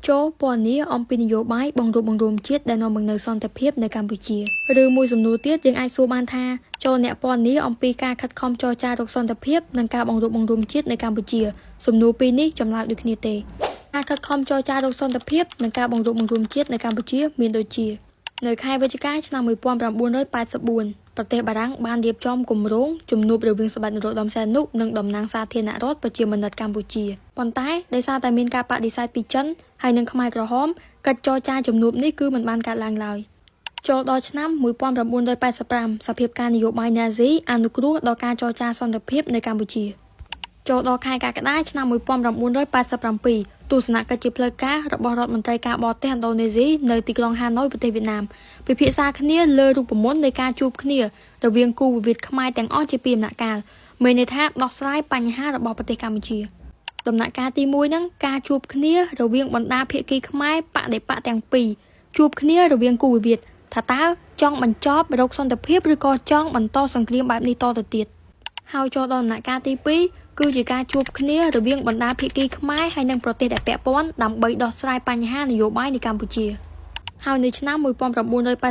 ចូរពណ៌នាអំពីនយោបាយបង្រួបបង្រួមជាតិដែលនាំមកនូវសន្តិភាពនៅកម្ពុជាឬមួយសំណួរទៀតយើងអាចសួរបានថាចូរអ្នកពណ៌នាអំពីការខិតខំចរចារកសន្តិភាពនិងការបង្រួបបង្រួមជាតិនៅកម្ពុជាសំណួរពីរនេះចម្លើយដូចគ្នាទេការខិតខំចរចារកសន្តិភាពនិងការបង្រួបបង្រួមជាតិនៅកម្ពុជាមានដូចជានៅខែវិច្ឆិកាឆ្នាំ1984ប្រទេសបារាំងបានរៀបចំគម្រោងជំនួបរវាងសម្ដេចនរោត្តមសីហនុនិងតំណាងសាធារណរដ្ឋប្រជាមានិតកម្ពុជាប៉ុន្តែដោយសារតែមានការបដិសេធពីចិនហើយនិងខ្មែរក្រហមកិច្ចចរចាជំនួបនេះគឺមិនបានកើតឡើងឡើយចូលដល់ឆ្នាំ1985សភាពការនយោបាយណាស៊ីអនុគ្រោះដល់ការចរចាសន្តិភាពនៅកម្ពុជាចូលដល់ខែកក្កដាឆ្នាំ1987ទស្សនកិច្ចជាផ្លូវការរបស់រដ្ឋមន្ត្រីការបរទេសឥណ្ឌូនេស៊ីនៅទីក្រុងហាណូយប្រទេសវៀតណាមពិភាក្សាគ្នាលើរូបមន្តនៃការជួបគ្នារវាងគូវិវាទខ្មែរទាំងអស់ជាពីរដំណាក់កាលមានន័យថាដោះស្រាយបញ្ហារបស់ប្រទេសកម្ពុជាដំណាក់កាលទី1ហ្នឹងការជួបគ្នារវាងបណ្ដាភាគីខ្មែរបដិបក្ខទាំងពីរជួបគ្នារវាងគូវិវាទថាតើចង់បញ្ចប់រោគសន្តិភាពឬក៏ចង់បន្តសង្គ្រាមបែបនេះតទៅទៀតហើយចូលដល់ដំណាក់កាលទី2គឺជាការជួបគ្នារវាងបណ្ដាភាគីខ្មែរហើយនិងប្រទេសដែលពាក់ព័ន្ធដើម្បីដោះស្រាយបញ្ហានយោបាយនៅកម្ពុជាហើយនៅឆ្នាំ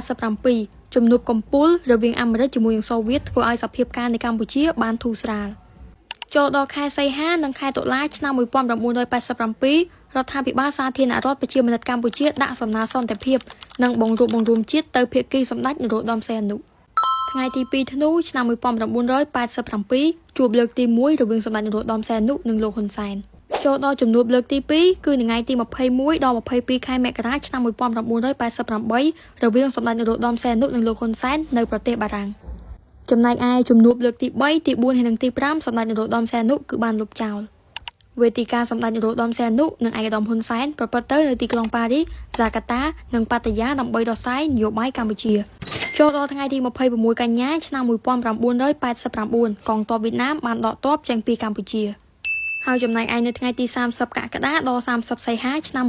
1987ជំនួបកំពូលរវាងអាមេរិកជាមួយនឹងសូវៀតធ្វើឲ្យសភាពការនៅកម្ពុជាបានធូរស្រាលចូលដល់ខែសីហានិងខែតុលាឆ្នាំ1987រដ្ឋាភិបាលសាធារណរដ្ឋប្រជាមានិតកម្ពុជាដាក់សំណើសន្តិភាពនិងបង្រួបបង្រួមជាតិទៅភាគីសម្ដេចនរោត្តមសីហនុថ្ងៃទី2ធ្នូឆ្នាំ1987ជួបលើកទី1រវាងសម្ដេចនរោត្តមសីហនុនិងលោកហ៊ុនសែនចូលដល់ជំនួបលើកទី2គឺនៅថ្ងៃទី21ដល់22ខែមករាឆ្នាំ1988រវាងសម្ដេចនរោត្តមសីហនុនិងលោកហ៊ុនសែននៅប្រទេសបារាំងចំណែកឯជំនួបលើកទី3ទី4ហើយនិងទី5សម្ដេចនរោត្តមសីហនុគឺបានលុបចោលវេទិកាសម្ដេចនរោត្តមសីហនុនិងឯកឧត្តមហ៊ុនសែនប្រព្រឹត្តទៅនៅទីក្រុងប៉ារីសហ្សាកាតានិងប៉ាតាយាដើម្បីដោះស្រាយនយោបាយកម្ពុជាចូលដល់ថ្ងៃទី26កញ្ញាឆ្នាំ1989កងទ័ពវៀតណាមបានដកទ័ពចេញពីកម្ពុជាហើយចំណែកឯនៅថ្ងៃទី30កក្កដាដល់30សីហាឆ្នាំ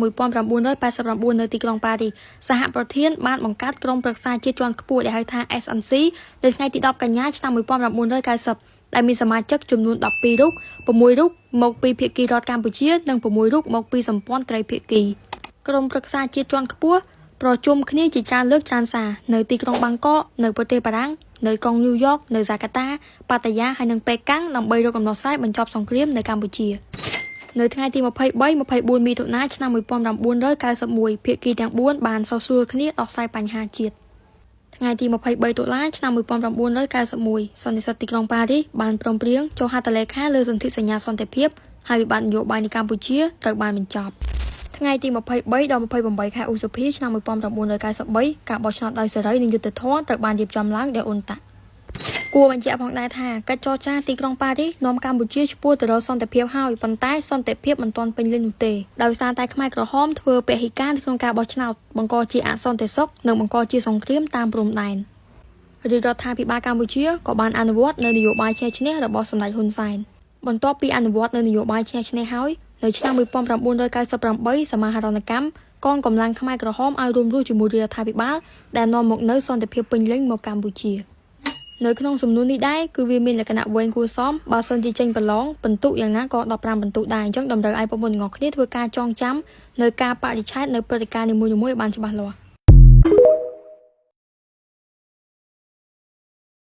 1989នៅទីក្រុងប៉ារីសសហប្រធានបានបង្កើតក្រុមប្រឹក្សាជាតិជាន់ខ្ពស់ដែលហៅថា SNC នៅថ្ងៃទី10កញ្ញាឆ្នាំ1990ដែលមានសមាជិកចំនួន12រូប6រូបមកពីភាគីរដ្ឋកម្ពុជានិង6រូបមកពីសម្ព័ន្ធត្រីភាគីក្រុមប្រឹក្សាជាតិជាន់ខ្ពស់ប្រជុំគ្នាជាច្រើនលើកច្រើនសារនៅទីក្រុងបាងកកនៅប្រទេសបារាំងនៅក្រុងញូវយ៉កនៅហ្សាកាតាប៉ាតាយាហើយនិងប៉េកាំងដើម្បីរកដំណោះស្រាយបញ្ចប់សង្គ្រាមនៅកម្ពុជានៅថ្ងៃទី23 24មិថុនាឆ្នាំ1991ភាគីទាំង4បានសោះសួលគ្នាដោះស្រាយបញ្ហាជាតិថ្ងៃទី23តុលាឆ្នាំ1991សន្និសីទទីក្រុងប៉ារីសបានព្រមព្រៀងចុះហត្ថលេខាលើសន្ធិសញ្ញាសន្តិភាពហើយវិបត្តិនយោបាយនៅកម្ពុជាត្រូវបានបញ្ចប់ថ្ងៃទី23ដល់28ខែឧសភាឆ្នាំ1993ការបោះឆ្នោតដោយសេរីនិងយុត្តិធម៌ត្រូវបានរៀបចំឡើងដោយអ៊ុនតាក់គួរបញ្ជាក់ផងដែរថាកិច្ចចរចាទីក្រុងប៉ារីសនាំកម្ពុជាឆ្ពោះទៅរកសន្តិភាពហើយប៉ុន្តែសន្តិភាពមិនទាន់ពេញលេញនោះទេដោយសារតែខ្មែរក្រហមធ្វើពហិការនៅក្នុងការបោះឆ្នោតបង្កជាអសន្តិសុខនិងបង្កជាសង្គ្រាមតាមព្រំដែនរាជរដ្ឋាភិបាលកម្ពុជាក៏បានអនុវត្តនៅនយោបាយឈ្នះឈ្នះរបស់សម្ដេចហ៊ុនសែនបន្ទាប់ពីអនុវត្តនៅនយោបាយឈ្នះឈ្នះហើយនៅឆ្នាំ1998សមាហរណកម្មកងកម្លាំងខ្មែរក្រហមឲ្យរួមរស់ជាមួយរាជរដ្ឋាភិបាលដែលនាំមកនូវសន្តិភាពពេញលេញមកកម្ពុជានៅក្នុងសំណួរនេះដែរគឺវាមានលក្ខណៈវែងគួរសមបើសិនជាចេញប្រឡងពិន្ទុយ៉ាងណាក៏15ពិន្ទុដែរអញ្ចឹងតម្រូវឲ្យបងប្អូនទាំងអស់គ្នាធ្វើការចងចាំនៅការបរិច្ឆេទនៅព្រឹត្តិការណ៍នីមួយៗឲ្យបានច្បាស់លាស់។